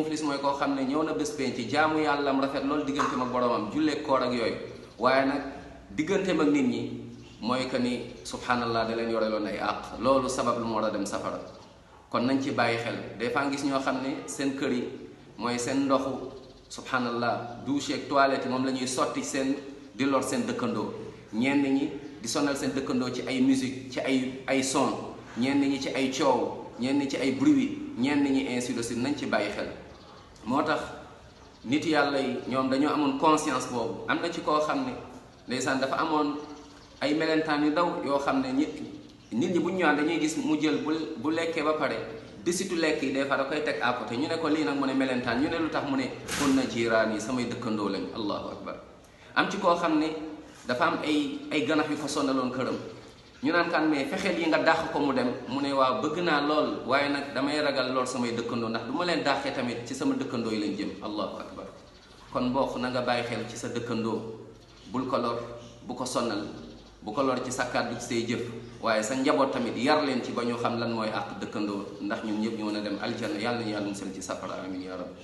muflis mooy koo xam ne ñëw na bés penc ci jaamu yàllam rafet loolu digganteem ak boromam jullee koor ak yooyu waaye nag digganteem ak nit ñi mooy que ni subhanallah da leen yoreloon ay àq loolu sabab lu mu war a dem safara. kon nañ ci bàyyi xel des fois gis ñoo xam ne seen kër yi mooy seen ndoxu subhanallah douche ak toilette moom la ñuy sotti seen di lor seen dëkkandoo ñenn ñi di sonal seen dëkkandoo ci ay musique ci ay son ñenn ñi ci ay coow ñenn ñi ci ay bruit ñenn ñi ainsi de suite nañ ci bàyyi xel. moo tax nit yàlla yi ñoom dañoo amoon conscience boobu am na ci koo xam ne ndeysaan dafa amoon ay melentaan yu ndaw yoo xam ne nit ñi bu ñu ñëwaan dañuy gis mu jël bu lekkee ba pare desitu lekk yi des fois da koy teg à côté ñu ne ko lii nag mu ne melentaan ñu ne lu tax mu ne kun na jiiraan yi samay dëkkandoo lañ allahu akbar. am ci koo xam ne dafa am ay ganax yu ko sonaloon këram ñu naan kan mais fexeel yi nga dàq ko mu dem mu ne waaw bëgg naa lool waaye nag damay ragal lool samay dëkkandoo ndax du ma leen dàqee tamit ci sama dëkkandoo yi lañ jëm allahu akbar. kon mbokk na nga bàyyi xel ci sa dëkkandoo bul ko lor bu ko sonal bu ko lor ci sa kàddu say jëf waaye sa njaboot tamit yar leen ci ba ñu xam lan mooy àq dëkkandoo ndax ñun ñëpp ñu mën a dem aljanna yàlla nañu yàlla musal ci safara amin ya rabbi.